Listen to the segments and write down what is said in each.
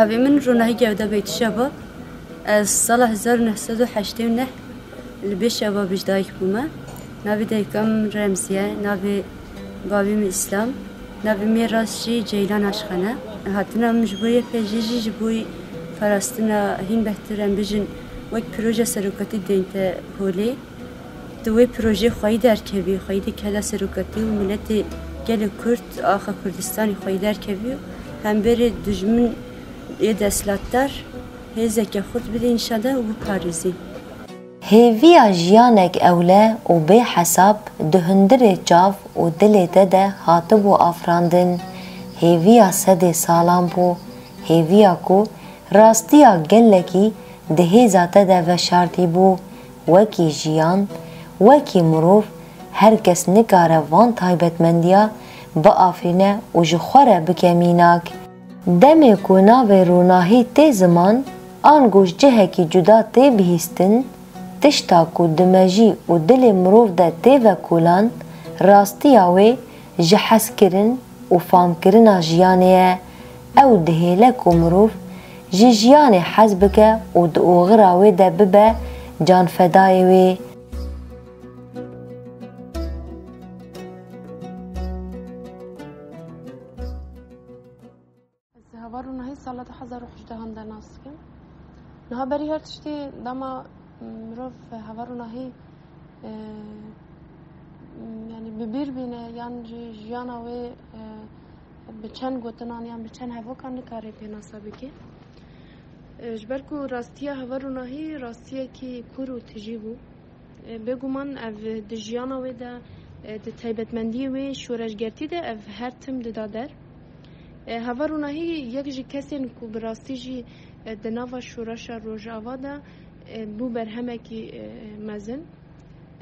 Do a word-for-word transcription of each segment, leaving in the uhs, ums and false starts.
Navê min Ronahî Gewde Beytişeva. Ez sala hezar û neh sed û heştê û neh li Bêşeva Bêjdayik bûme. Navê dayika min Remziye, navê bavê min Îslam, navê min yê rast jî Ceylan Aşxan e. Hatina min ji bo Y P J jî ji bo parastina hîn behtir em bijin wek proje serokatî deyne holê. Tu wê projeyê xweyî derkevî, xweyî dikeve serokatî û miletê gelê Kurd, axa Kurdistanê xweyî derkevî û hemberê dijmin ê desthilatdar hêzeke xurt bidê nîşan de û biparêzî. Hêviya jiyanek ewle û bê hesab di hundirê çav û dilê te de hatibû afirandin. Hêviya sedê salan bû. Hêviya ku rastiya gelekî di hêza te de veşartî bû, wekî jiyan, wekî mirov, her kes nikare van taybetmendiya biafirîne û ji xwe re bike mînak. Demê ku navê Ronahî tê ziman, ango ji cihekî cuda tê bihîstin, tişta ku di mejî û dilê mirov de tê vekolan, rastiya wê ji hezkirin û famkirina jiyanê ye. Ew dihêle ku mirov ji jiyanê hez bike û di oxira wê de bibe canfedayê wê. Ez Heval Ronahî sala du hezar û hejdehan de nas dikim. Niha berî her tiştê dema mirov Heval Ronahî, e, yani bi bîr bîne yan jî jiyana wê, e, bi çend gotinan yan bi çend hevokan nikare pênasa bike. E, ji ber ku rastiya Heval Ronahî rastiyekî kûr û tijî bû. E, bêguman ev di jiyana wê de, e, di taybetmendiyê wê şoreşgertî de ev her tim dida der. E, Heval Ronahî yek ji kesên ku bi rastî jî, e, di nava şoreşa Rojava de, e, bû berhemekî, e, mezin.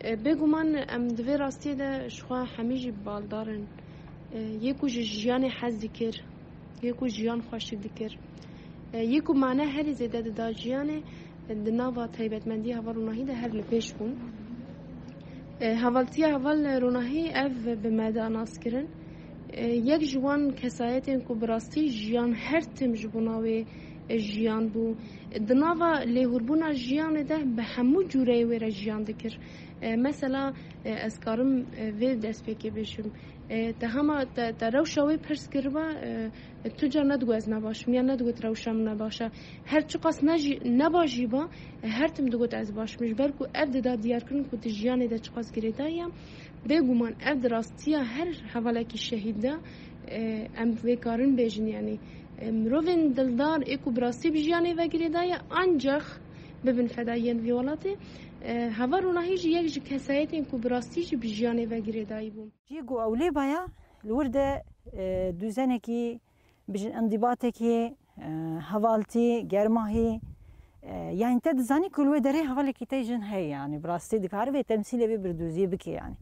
E, bêguman em di vê rastiyê de ji xwe hemî jî baldar in. E, yê ku ji jiyanê hez dikir, yê ku jiyan xweşik dikir, e, yê ku mane herî zêde dida jiyanê, e, di nava taybetmendî Heval Ronahî de her li pêş bûn. E, hevaltiya Heval Ronahî ev bi me da nas kirin. E, yek ji wan kesayetên ku bi rastî jiyan her tim ji bona wê, e, jiyan bû. Di nava lêhûrbûna jiyanê de bi hemû cûreyê wê re jiyan dikir. E, mesela, e, ez karim, e, vê destpêkê bêjim. E, te hema te, te rewşa wê pirs kiriba, e, tu car nedigot ez ne baş im, yan nedigot rewşa min ne baş e. Her çiqas ne jî, ne baş jî ba, e, her tim digot ez baş im. Ji ber ku ev dida diyarkirin ku di jiyanê de çiqas girêdayî ye. Bêguman ev di rastiya her hevalekî şehîd de, e, em vê karin bêjin, yanî, e, mirovên dildar ê ku bi rastî bi jiyanê ve girêdayî ye, ancax bibin fedayiyên vî welatê. E, Heval Ronahî jî yek ji kesayetên ku bi rastî jî bi jiyanê ve girêdayî bû. Cî ku ew lê baya, li wir de, e, duzenekî, bijin endîbatekî, e, hevaltî, germahî, e, yanî te dizanî ku li wê derê hevalekî te jin heye, yanî bi rastî dikare vê temsîlê vê birdûziyê bike, yanî,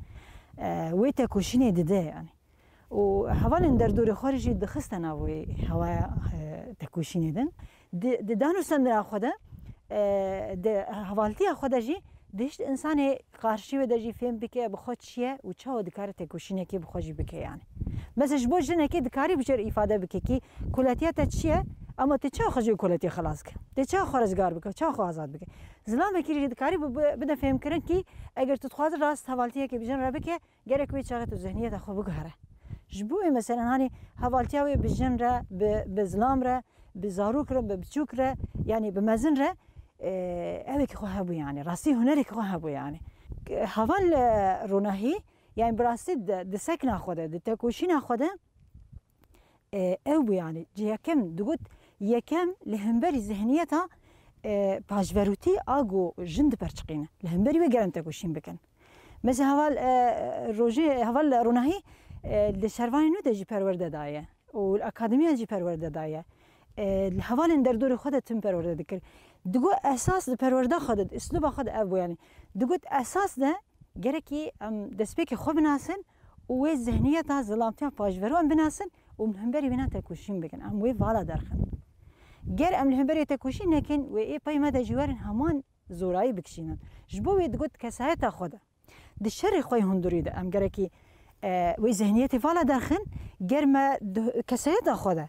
e, wê tekoşînê dide, yanî. Û hevalên derdorê xwe jî dixiste nav wê hewaya, e, tekoşînê din. Di, di danûstendina xwe de, e, di hevaltiya xwe de jî dihişt insanê qarşî wê de jî fêm bike bi xwe çi ye û çawa dikare tekoşînekê bi xwe jî bike, yanî. Mesela ji bo jinekê dikarî bi çer îfade bike kî koletiya te çi ye, ama tu çawa xwe ji wê koletiyê xelas bike? Tu çawa xwe rizgar bike? Çawa xwe azad bike? Zilamekî jî dikarî bi, bi, bide fêmkirin kî eger tu dixwazî rast hevaltiyekê bi jin re bike, gerek wê çaxê tu zihniyeta xwe biguhere. Ji bo wê mesela hanî hevaltiya wê bi jin re, bi, bi zilam re, bi zarok re, bi biçûk re, yanî bi mezin re, e, evekî xwe hebû yanî. Rastî hunerekî xwe hebû yanî. Heval, e, Ronahî, yanî bi rastî di, di sekna xwe de, di tekoşîna xwe de, e, ew bû yanî. Yekem digot, yekem li hemberî zihniyeta, e, paşverûtî a ku jin diperçiqîne. Li hemberî wê gerek tekoşîn bikin. Mesela heval, e, rojê, heval Ronahî, e, li şervanê nû de jî perwerde daye û li akademiyan jî perwerde daye. E, li hevalên derdorê xwe de tim perwerde dikir. Digot esas di perwerda xwe de, di îsluba xwe de ev bû yanî. Digot esas de gerekî em destpêkê xwe binasin û wê zihniyeta zilamtiya paşverû em binasin û em li hemberî wêna tekoşîn bikin. Em wê vala derxin. Ger em li hemberî tekoşîn nekin, wê ê pey me de jî werin heman zorayî bikişînin. Ji bo wê digot kesayeta xwe de. Di şerê xwe yê hundirî de em gerekî, e, wê zihniyetê vala derxin, ger me di kesayeta xwe de,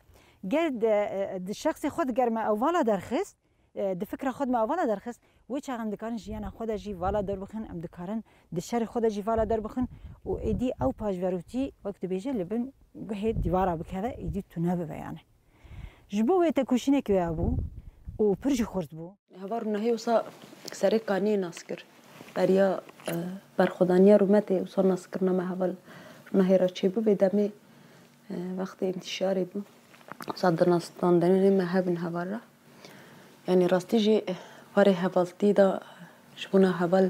Ger di, di şexsê xwe diger me ew vala derxist, e, di fikra xwe de me ew vala derxist, wê çax em dikarin jiyana xwe de jî vala dor bixin, em dikarin di şerê xwe de jî vala dor bixin û êdî ew paşverûtî, wek dibêje, li bin guhê dîwara bikeve, êdî tune bibe yani. Ji bo wê tekoşînekî wê hebû û pir jî xurt bû. Heval Rûnahî wisa serê kaniyê nas kir. Beriya, e, berxwedaniya rûmetê wisa naskirina me heval Rûnahî re çêbû, vê demê, e, wextê întîşarê bû. Wisa di nasdandinê me hebin heval re. Yanî rastî jî, e, warê hevaltî de ji bona heval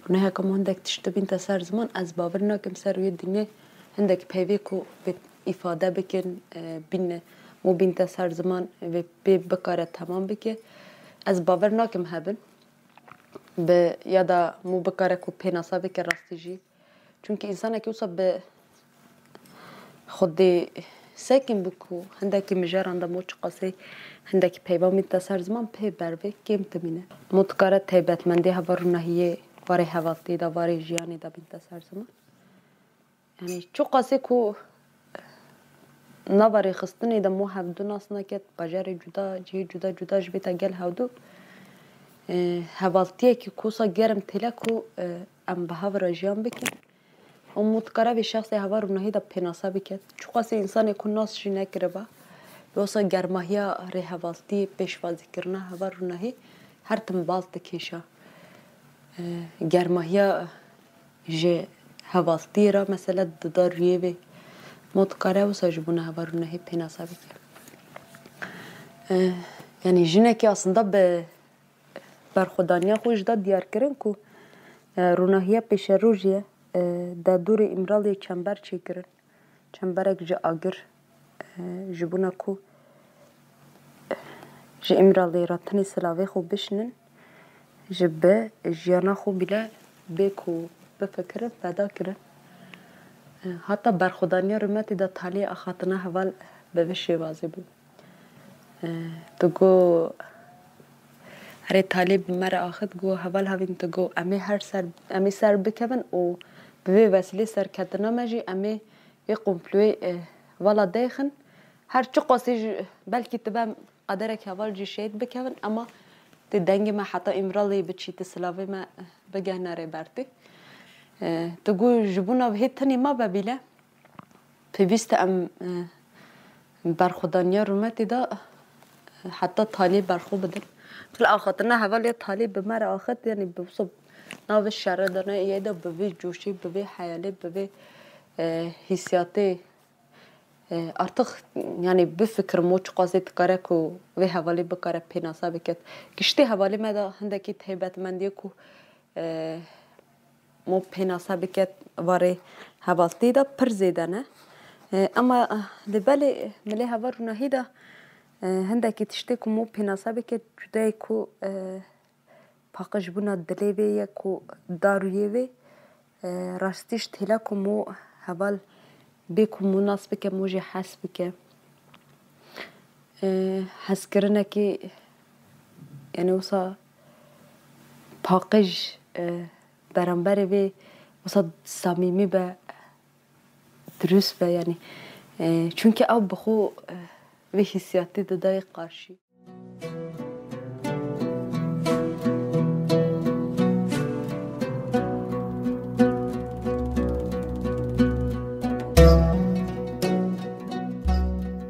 Rûnahî heke hindek tişt dibînte ser ziman, ez bawer nakim ser wê dinyê hindek peyvê ku bê îfade bikin, e, bîne, mû bînte ser ziman, vê pê bikare temam bike. Ez bawer nakim hebin. Bi ya da mû bikare ku pênasa bike rastî jî. Çunkî însanekî wisa bi xwedê sekin bû ku hindekî mijaran de mû çiqasê hindekî peyva bînte ser ziman pê bervê kêm dimîne. Mû dikare taybetmendê heval Rûnahiyê warê hevaltî de, warê jiyanê de bînte ser ziman. Yanî çiqasê ku nava rêxistinê de mû hevdu nas neket, bajarê cuda, cihê cuda cuda ji bê te gel hevdu, e, hevaltiyekî ku wisa germ têle ku, e, em bi hev re jiyan bikin. Û mû dikare vê şexsê heval Rûnahî de pênasa biket. Çiqasê însanê ku nas jî nekiriba, bi wisa germahiya rêhevaltiyê, pêşwazîkirina heval Rûnahî her tim bal dikêşa. E, germahiya ji hevaltiyê re mesela dida rûyê vê. Mû dikare wisa ji bona heval Rûnahî pênasa bike. E, yanî jinekî aslında bi berxwedaniya xwe jî da diyarkirin ku, e, Rûnahiya pêşerojê, e, derdorê Îmraliyê çember çêkirin. Çemberek ji agir, e, ji bona ku, e, ji Îmraliyê re tenê silavê xwe bişinin, ji bi jiyana xwe bîle bê ku bifikirin, feda kirin. E, heta berxwedaniya rûmetê de taliyê axaftina heval bi vê şêwazê bû. E, tu got, erê, talê bi me re axit, got, heval Havîn, tu got, em ê her ser, em ê ser bikevin û bi vê wesîlê serketina me jî, em ê vê komployê, e, vala deyxin. Her çiqasî jî, belkî tu be em qederek heval jî şehîd bikevin, ema tu dengê me heta Îmraliyê biçî, tu silavê me bigehne Rêbertî. E, tu got, ji bona vê tenê ma be bîle. Pêwîst e em, e, berxwedaniya rûmetê de, e, heta talê berxwe bidin. Xil axaftina heval ya talê bi me re axit, yanî bi wisa navê şerê de ne, yê de bi vê coşê, bi vê heyalê, bi vê, e, hîsiyatê, e, artık, yanî bifikirim û çiqasê dikare ku vê hevalê bikare pênasa biket. Giştî hevalê me de hindekî taybetmendiyê ku, e, mû pênasa biket warê hevaltî de pir zêde ne. E, ema, e, di belê milê heval Rûnahî de, e, hindekî tiştê ku mû pênasa biket, cudayê ku, e, paqij bûna dilê vê ye ku darûyê vê, e, rastî ji têla ku mû heval bê ku mû nas bike, mû jê hes bike. E, hezkirinekî, yanî wisa paqij, e, beramberê vê wisa samîmî be, dirust be, yanî, e, çunkî ew bi xwe, e, vê hîsiyatî didayê qarşî.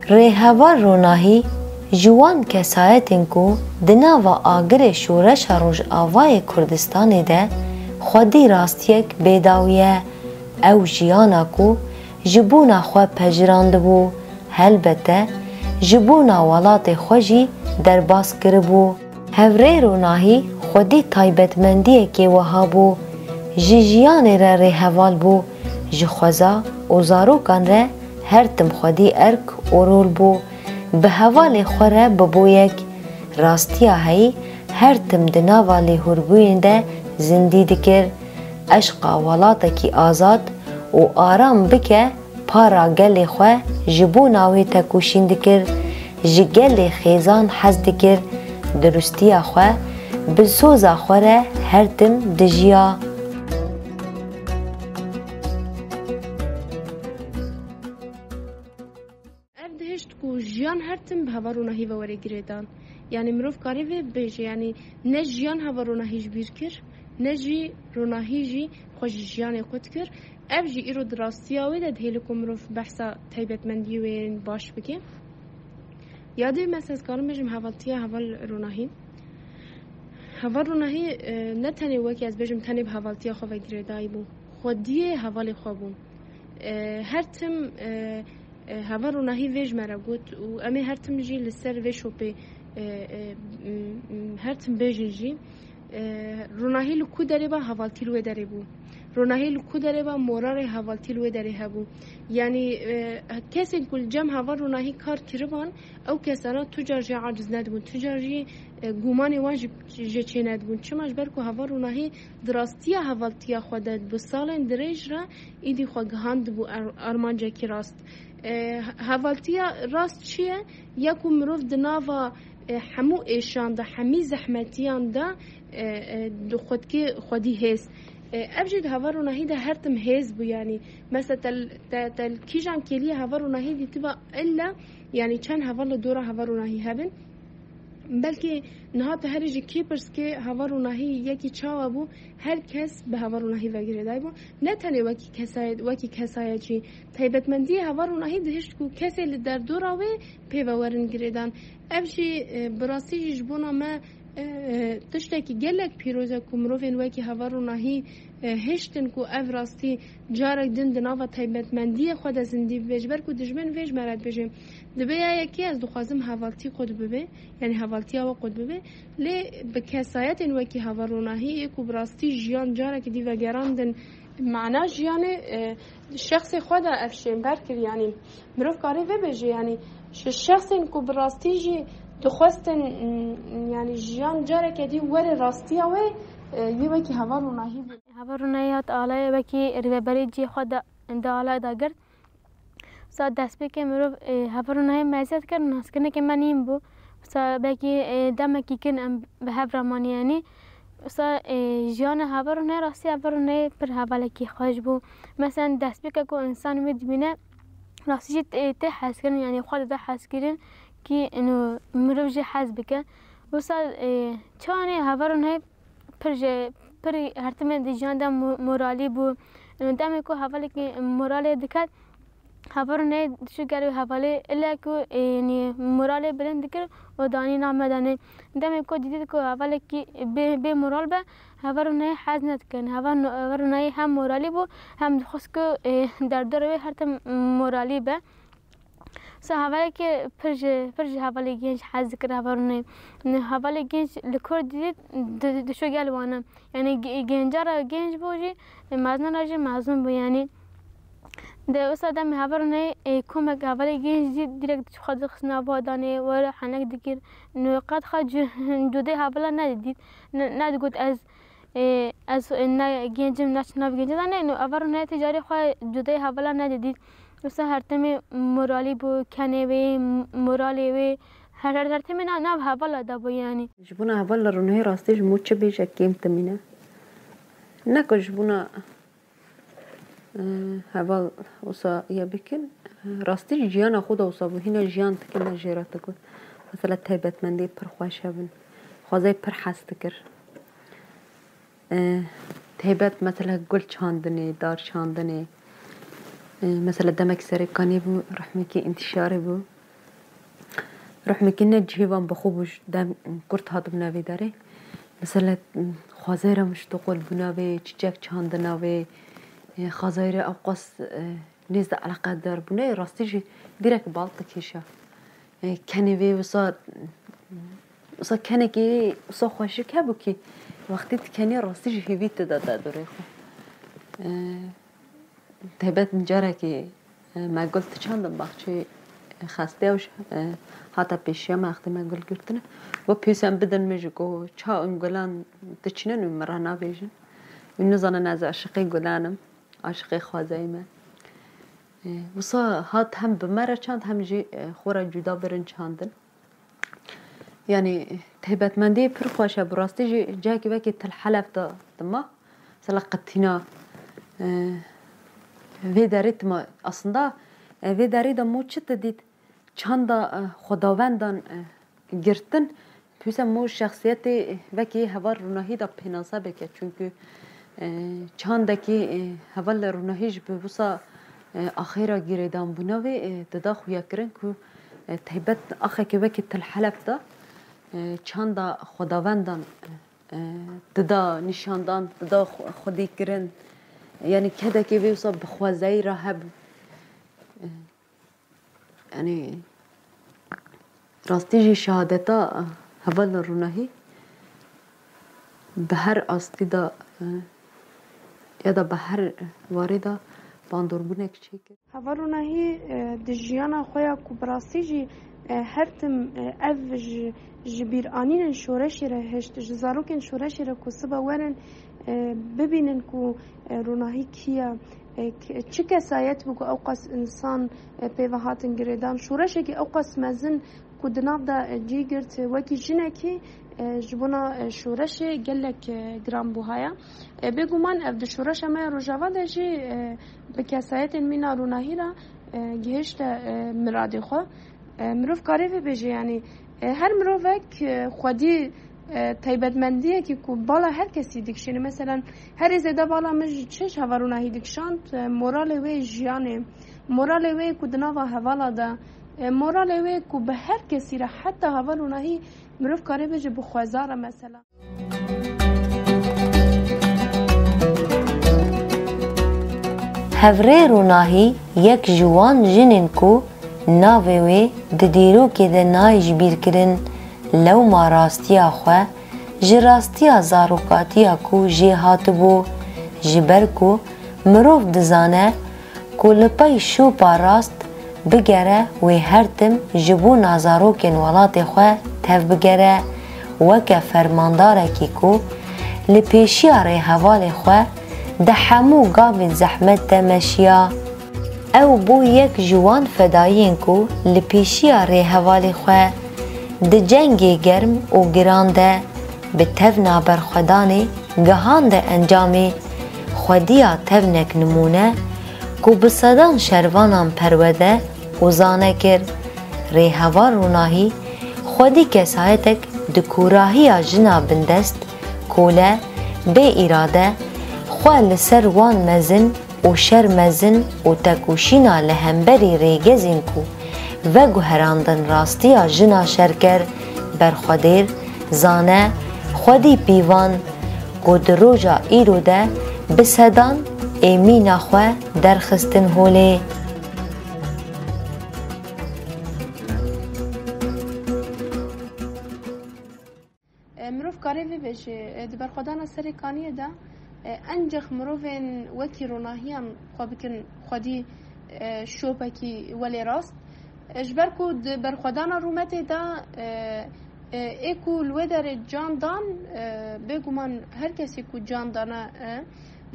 Rêheval Ronahî ji wan kesayetên ku di nava agirê Şoreşa Rojavayê Kurdistanê de xwedî rastiyek bêdawî ye. Ew jiyana ku ji bona xwe pejirandibû, helbete ji bona welatê xwe jî derbas kiribû. Hevrê Ronahî xwedî taybetmendiyekê wiha bû. Ji jiyanê re rêheval bû, ji xweza û zarokan re her tim xwedî erk û rol bû. Bi hevalê xwe re bibû yek. Rastiya heyî her tim di nava lêhûrbûyên de zindî dikir. Eşqa welatekî azad û aram bike, para gelê xwe ji bona wê tekoşîn dikir, ji gelê xêzan hez dikir, dirustiya xwe bi soza xwe re her tim dijiya. Ev dihişt ku jiyan Her tim bi heva ronahî ve were girêdan. Yanî mirov karê vê bêje, yanî ne jiyan heva ronahî ji bîr kir, ne jî ronahî jî xwe ji jiyanê qut kir. Ev jî îro di rastiya wê de dihêle ku mirov behsa taybetmendiyê wê yên baş bike. Ya dê mesela ez karim bêjim hevaltiya heval ronahî. Heval ronahî, e, ne tenê wekî ez bêjim tenê bi hevaltiya xwe ve girêdayî bû. Xwediyê hevalê xwe bû. E, her tim, e, e, heval ronahî vê ji me re got û em ê her tim jî li ser vê şopê, e, e, m, m, her tim bêjin jî. E, ronahî li ku derê ba hevaltî li wê derê bû. Ronahî li ku derê ba morarê hevaltî li wê derê hebû. Yanî, e, kesên ku li cem heval ronahî kar kiriban, ew kesana tu car jî aciz nedibûn, tu car jî, e, gumanê wan jî jê çê nedibûn. Çima? Ji ber ku heval ronahî di rastiya hevaltiya xwe de bi salên dirêj re îdî xwe gihandibû ar-, armancekî rast. E, hevaltiya rast çi ye? Ya ku mirov di nava, e, hemû êşan de, hemî zehmetiyan de, e, e, di xwe dikê xwedî hêz. E, ev jî di heval ronahî de her tim hêz bû, yanî mesela te, te, te li kîjan kêliyê heval ronahî dîtiba illa, yanî çend heval li dora heval ronahî hebin. Belkî niha tu herî ji kê pirs ke heval ronahî yekî çawa bû, her kes bi heval ronahî ve girêdayî bû. Ne tenê wekî kesayet, wekî kesayetçî. Taybetmendiyê heval ronahî dihişt ku kesê li derdora wê pê ve werin girêdan. Ev jî, e, bi rastî jî ji bona me, e, e, tiştekî gelek pîroz e ku mirovên wekî heval ronahî, e, hiştin ku ev rastî carek din di nava taybetmendiyê xwe de zindî bibe. Ji ber ku dijmin vê ji me re dibêje, dibe ya yekê ez dixwazim hevaltî qut bibe, yanî hevaltiya we qut bibe. Lê bi kesayetên wekî heval ronahî yê ku bi rastî jiyan carekî dî vegerandin, mana jiyanê, e, şexsê xwe de ev şênber kir, yanî mirov karê vê bêje, yanî ji şexsên ku bi rastî jî dixwestin, m, yanî jiyan careke dî were rastiya wê, e, yê wekî heval ronahî bû. Heval ronahî hat alaya wekî rêveberê cihê xwe da, da alaya da girt. Sa destpêkê mirov, e, heval ronahî me eziyet kir, naskirinekê me nîn bû. Sa belkî, e, demekî kin em bi hev re manî, yanî. Wisa, e, jiyana heval ronahî, rastî heval ronahî pir hevalekî xweş bû. Mesela destpêka ku însan wê dibîne, rastî jî tê, tê hezkirin, yanî xwe dide hezkirin kî ino mirov jî hez bike. Wisa, e, çawanê heval ronahî pir jî, pir her timê di jiyan de mo-, moralî bû. Ino demê ku hevalekî moralê diket, heval ronahî dişû gel wê hevalê, ille ku, e, yanî moralê bilind dikir û danî nav me danê. Demê ku dîtî ku hevalekî bê, bê moral be, heval ronahî hez nedikin. Heval no-, heval ronahî hem moralî bû, hem dixwest ku, e, derdora wê her tim moralî be. Sa hevalekî pir ji, pir ji hevalê genc hez dikir heval ronahî. Hevalê genc li ku dîtî di, di, dişû gel wana. Yanî ge-, genca re genc bû jî, mezina re jî mezin bû yanî. De wisa demê heval ronahî, e, komek hevalê genc jî direkt xwe dixist nav danê, were henek dikir. Ino qet xwe cu-, cudê hevala nedidît, ne-, nedigot ez, e, ez, e, ne genc im, ne çi nav genca de ne. Ino heval ronahî ti carê xwe cudê hevala nedidît. Wisa her timê moralî bû, kenê wê, moralê wê, her, her, her timê na-, nav hevala de bû yanî. Ji bona hevala ronahî rastî ji bo çi bêje kêm timîne. Ne ku ji bona, e, heval wisa ye bikin, rastî jî jiyana xwe de wisa bû. Hîna jiyan dikine jê re digot. Mesela taybetmendî pir xweş hebin. Xwezayê pir hez dikir. E, taybet mesela gul çandinê, dar çandinê. E, mesela demek serê kanê bû, rehmekî întîşarê bû. Rehmekî ne cihê wan bi xwe bû, ji dem kurt hatibûne vê derê. Mesela, xwezayê re miştoqol bûna vê, çîçek çandina vê, e, xwezayê re ewqas, e, nêz de eleqedar bûne, rastî jî direk bal dikêşa. E, kenê vê wisa, wisa kenekî wisa xweşik hebû kî, wextê dikenî rastî jî hêvî tu de te durê xwe. E, Taybet carekî, e, me gul diçandin baxçê xestê ew ji, e, hate pêşiya me wextê me gul girtine. Got pêwîst em bidin min jî, got ça in gulan diçînin û min re nabêjin. Û nizanin ez aşiqê gulan im, aşiqê xwezayê me. E, wisa hat hem bi me re çand hem jî, e, xwe re cuda birin çandin. Yanî taybetmendî pir xweş e, bi rastî jî cihekî wekî til Helef de dima. Mesela qitîna, e, vê derê dima. Aslında, e, vê derê de mo çi didît? Çanda, e, xwedavendan, e, girtin, pêwîst e mo şexsiyetê wekî heval Ronahî de pênase bike. Çunkî, e, çandekî, e, heval Ronahî ji bi wisa, e, axêra girêdanbûna wê, e, dida xuyakirin ku, e, taybet axekê wekî Til Heleb de, e, çanda xwedavendan, e, e, dida nîşandan, dida xwe-, xwedîkirin. Yanî kedekê wê wisa bi xwezayî re hebû. E, Yanî rastî jî şehadeta heval Ronahî bi her astî de, e, ya da bi her warê de bandorbunek çêkir. Heval Ronahî, e, di jiyana xwe ya ku bi rastî jî, e, her tim, e, ev ji, ji bîranînên şoreşê re hişt, ji zarokên şoreşê re ku sibe werin, e, bibînin ku, e, Ronahî kî ye, e, k-, çi kesayet bû ku ew qas însan, e, pê ve hatin girêdan. Şoreşekî ew qas mezin ku di nav de, e, cî girt, e, wekî jinekî, e, ji bona, e, şoreşê gelek, e, giran bû haya. E, bêguman ev di şoreşa me ya Rojava de jî, e, bi kesayetên mîna Ronahî re, e, gihişte, e, miradê xwe. E, mirov karê vê bêje, yanî, e, her mirovek, e, xwedî, e, taybetmendiyekî ku bala her kesî dikişîne. Meselen, herî zêde bala min ji çi ji heval Ronahî dikişand, e, moralê wê jiyanê, moralê wê ku di nava hevala de, e, moralê wê ku bi her kesî re, heta heval Ronahî mirov karê bêje bi xweza re, mesela. Hevrê Ronahî yek ji wan jinên ku navê wê di dîrokê de nayê ji bîr kirin, lewma rastiya xwe ji rastiya zarokatiya ku jê hatibû, ji ber ku mirov dizane ku li pey şopa rast bigere wê her tim ji bona zarokên welatê xwe tevbigere, weke fermandarekî ku li pêşiya rêhevalê xwe di hemû gavên zehmet de meşiya. Ew bû yek ji wan fedayiyên ku li pêşiya rêhevalê xwe di cengê germ û giran de bi tevna berxwedanê gihande encamê. Xwediya tevnek nimûne ku bi sedan şervanan perwerde û zane kir. Rêheval Ronahî xwedî kesayetek di kûrahiya jina bindest, kole, bê îrade, xwe li ser wan mezin û şer mezin û tekoşîna li hemberî rêgezên ku veguherandin rastiya jina şerker, berxwedêr, zane, xwedî pîvan, ku di roja îro de bi sedan ê mîna xwe derxistin holê. E, mirov karê vê bêje, e, di berxwedana Serê Kaniyê de, e, encex mirovên wekî Ronahiyan xwe bikin xwedî, e, şopekî welê rast. E, ji ber ku di berxwedana rûmetê de, e, e, ê ku li wê derê can dan, e, bêguman her kesî ku can dane, e,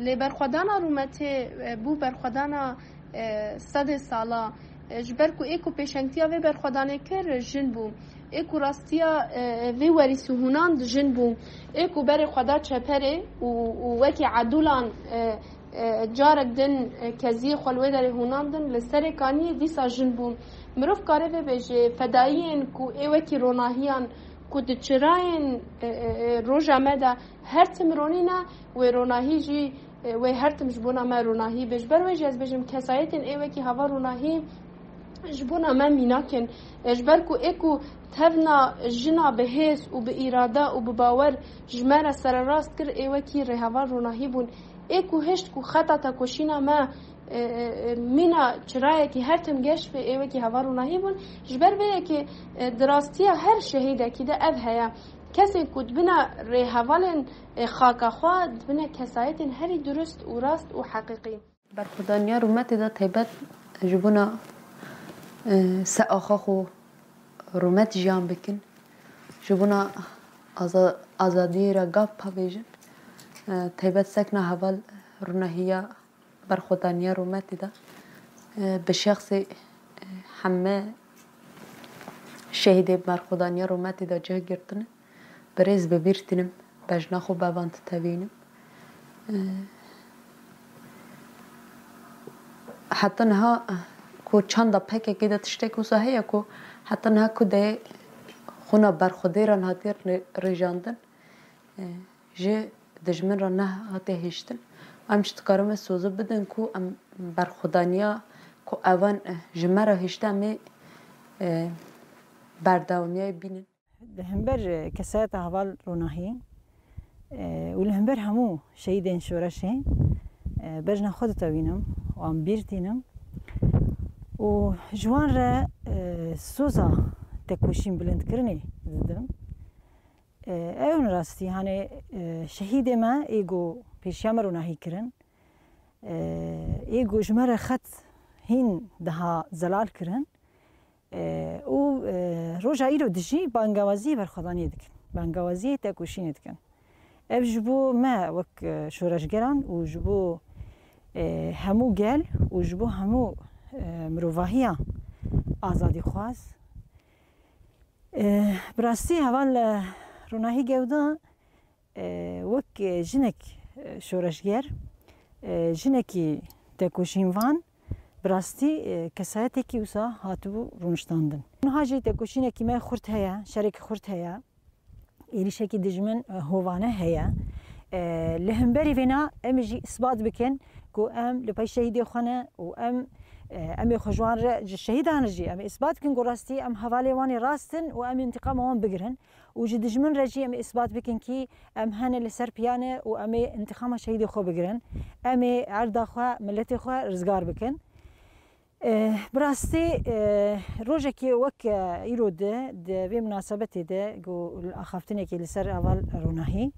lê berxwedana rûmetê, e, bû berxwedana, e, sedê sala, e, ji ber ku ê ku pêşengtiya vê berxwedanê kir, jin bû. Ê ku rastiya, e, vê werîsî hûnand, jin bû. Ê ku berê xwe da çeperê û, û wekî edûlan, e, e, carek din, e, keziyê xwe li wê derê hûnandin, li Serê Kaniyê dîsa jin bûn. Mirov kare vê bêje, fedayiyên ku ê wekî Ronahiyan ku di çirayên, e, e, e, roja me de her tim ronîne, wê Ronahî jî, e, wê her tim ji bona me Ronahî be. Ji ber wê jî ez bêjim, kesayetên ê wekî heval Ronahî ji bona me mînak in. E, ji ber ku ê ku tevna jina bi hêz û bi îrade û bi bawer ji me re sererast kir, ê wekî rêheval Ronahî bûn. Ê ku hişt ku xeta tekoşîna me, e, e, e, mîna çirayekî her tim geş be, ê wekî heval Ronahî bûn. Ji ber vê yekê, e, di rastiya her şehîdekî de ev heye. Kesên ku dibine rêhevalên, e, xaka xwe, dibine kesayetên herî durust û rast û heqîqî. Berxwedaniya rûmetê de taybet ji bona, e, se axa xwe rûmet jiyan bikin, ji bona aza-, azadiyê re gav pavêjin, e, taybet sekna heval Ronahiya berxwedaniya rûmetê de, e, bi şexsê, e, heme şehîdê berxwedaniya rûmetê de cih girtine. Bi rêz bi bîr tînim, bejna xwe bi evan titevînim. E, heta niha Ku çanda P K K de tiştek wisa heye ku heta niha ku de xwina berxwedêran hatiye rê-, rêjandin, e, ji dijmin re nehatiye hiştin. Em jî dikarime soze bidin ku em berxwedaniya ku evan, e, ji me re hişte em ê, e, berdewamiyayê bînin. Li hember, e, kesayeta heval Ronahî, e, û li hember hemû şehîdên şoreşê, e, bejna xwe ditewînim û em bîr tînim. Û ji wan re, e, soza tekoşîn bilindkirinê didim. E, ew in rastî, hanê, e, şehîdê me ê ku pêşiya me Ronahî kirin, e, ê ku ji me re xet hîn daha zelal kirin, e, û, e, roja îro dijî bangewaziyê berxwedaniyê dikin, bangewaziyê tekoşînê dikin. Ev ji bo me wek, e, şoreşgeran û ji bo, e, hemû gel û ji bo hemû, e, mirovahiya azadîxwaz. E, bi rastî heval, e, Ronahî Gewda, e, wek, e, jinek, e, şoreşger, e, jinekî tekoşînvan, bi rastî, e, kesayetekî wisa hatibû rûniştandin. Niha jî tekoşînekî me xurt heye, şerekî xurt heye. Êrîşekî dijmin, e, hovane heye. E, li hemberî vêna em jî îsbat bikin ku em li pey şehîdê xwe ne û em, e, em ê xwe ji wan re, ji şehîdan re jî em ê îsbat bikin ku rastî em hevalê wan ê rast in û em ê întîqama wan bigirin. Û ji dijmin re jî em ê îsbat bikin kî em hene li ser piya ne û em ê întîqama şehîdê xwe bigirin. Em ê erda xwe, miletê xwe rizgar bikin. Eh, bi rastî, eh, rojekê wek, eh, îro de, di vê minasebetê de ku axaftinekê li ser heval Ronahî,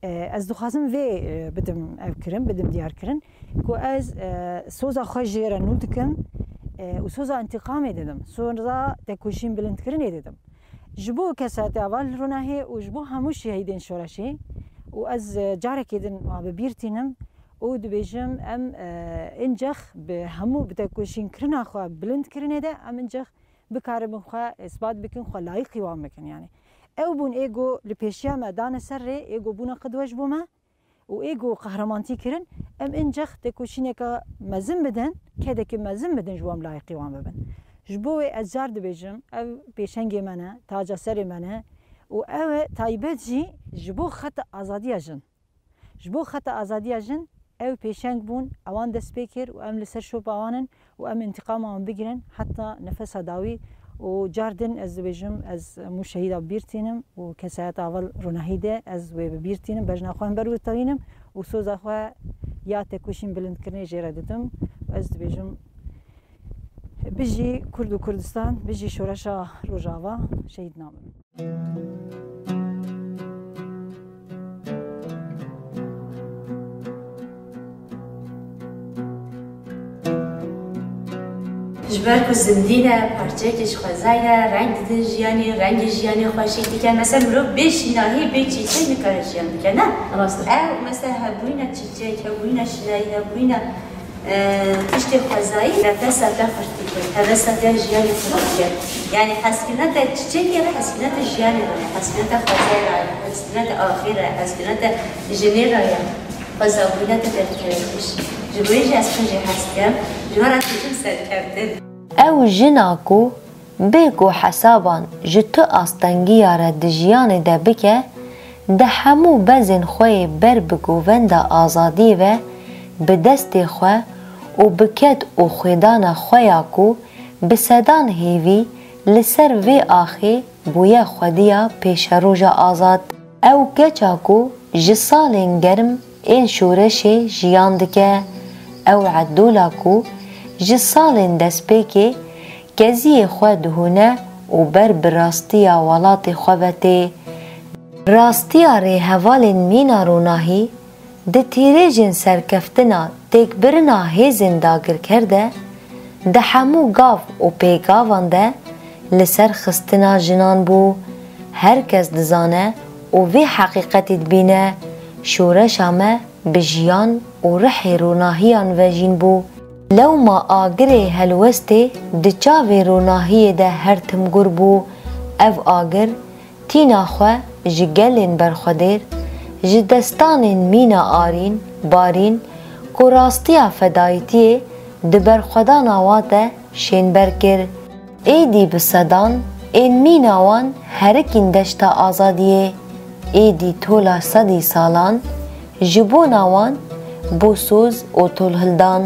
eh, ez dixwazim vê, eh, bidim ev kirin, bidim diyar kirin ku ez, eh, soza xwe jê re nû dikim, eh, û soza întîqamê didim, soza tekoşîn bilindkirinê didim. Ji bo kesayeta heval Ronahî û ji bo hemû şehîdên şoreşê û ez, eh, carekê din bi bîr tînim û dibêjim em, eh, încex bi hemû bi tekoşînkirina xwe, bilindkirinê de em încex bikaribin xwe îsbat bikin, xwe layîqî wan bikin. Yanî ew bûn ê ku li pêşiya me dane ser rê, ê ku bûne qidwe ji bo me û ê ku qehremanî kirin, em încex tekoşîneke mezin bidin, kedekî mezin bidin ji bo em layîqî wan bibin. Ji bo wê ez car dibêjim, ev pêşengê me ne, taca serê me ne û ew e taybet jî ji bo xeta azadiya jin. Ji bo xeta azadiya jin ew pêşeng bûn, ewan dest pê kir û em li ser şopa wan in û em întîqama wan bigirin heta nefesa dawî. Û car din ez dibêjim, ez hemû şehîda bi bîr tînim û kesayeta heval Ronahî de ez wê bi bîr tînim, bejna xwe hember wê tewînim û soza xwe ya tekoşîn bilindkirinê jê re didim. Ez dibêjim, bijî Kurd û Kurdistan, bijî şoreşa Rojava, şehîd namin. Ji ber ku zindî ne, parçeyekî ji xwezayê ne, reng didin jiyanê, rengê jiyanê xweşik dike. Mesela mirov bê şînahî, bê çîçek nikare jiyan bike, ne? Rast e. Ew mesela hebûyîna çîçek, hebûyîna şînahî, hebûyîna, e, tiştê xwezayî nefesa te xurt dike, hevesa te jiyanê xurt dike. Yani hezkirina te çîçekê re, hezkirina te jiyanê re, hezkirina te xwezayê re, hezkirina te axê re, hezkirina te jinê re ye. Xwezabûyîna te te dikeve xweş. Ji bo wê jî ez xwe jê hez dikim. Ji we re dibêjim serkeftin. Ew jina ku bê ku hesaban ji tu astengiya re di jiyanê de bike, di hemû bezên xwe yê ber bi govenda azadiyê ve bi destê xwe û bi ked û xwêdana xwe ya ku bi sedan hêvî li ser vê axê bûye xwediya pêşeroja azad. Ew keça ku ji salên germ ên şoreşê jiyan dike, ew edola ku ji salên destpêkê keziyê xwe dihûne û ber bi rastiya welatê xwe ve tê. Rastiya rêhevalên mîna ronahî di tîrêjên serkeftina têkbirina hêzên dagirker de, di hemû gav û pêgavan de li ser xistina jinan bû. Her kes dizane û vê heqîqetî dibîne, şoreşa me bi jiyan û rihê ronahiyan ve jîn bû. Lewma agirê helwestê di çavê ronahiyê de her tim gur bû. Ev agir tîna xwe ji gelên berxwedêr, ji destanên mîna arîn, barîn ku rastiya fedayîtiyê di berxwedana wan de şênber kir. Êdî bi sedan ên mîna wan herikîn deşta azadiyê. Êdî tola sedî salan ji bona wan bû soz û tolhildan.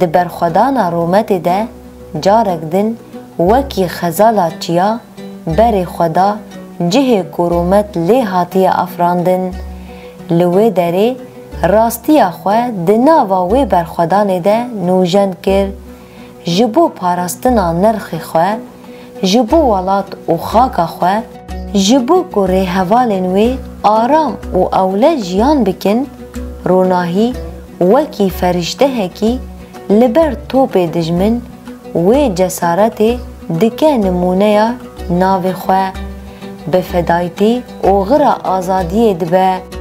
Di berxwedana rûmetê de carek din wekî xezala çiya berê xwe da cihê ku rûmet lê hatiye afirandin. Li wê derê rastiya xwe di nava wê berxwedanê de nûjen kir. Ji bo parastina nirxê xwe, ji bo welat û xaka xwe, ji bo ku rêhevalên wê aram û ewle jiyan bikin, ronahî wekî ferîştehekî li ber topê dijmin wê cesaretê dike nimûneya navê xwe. Bi fedaytî oxira azadiyê dibe.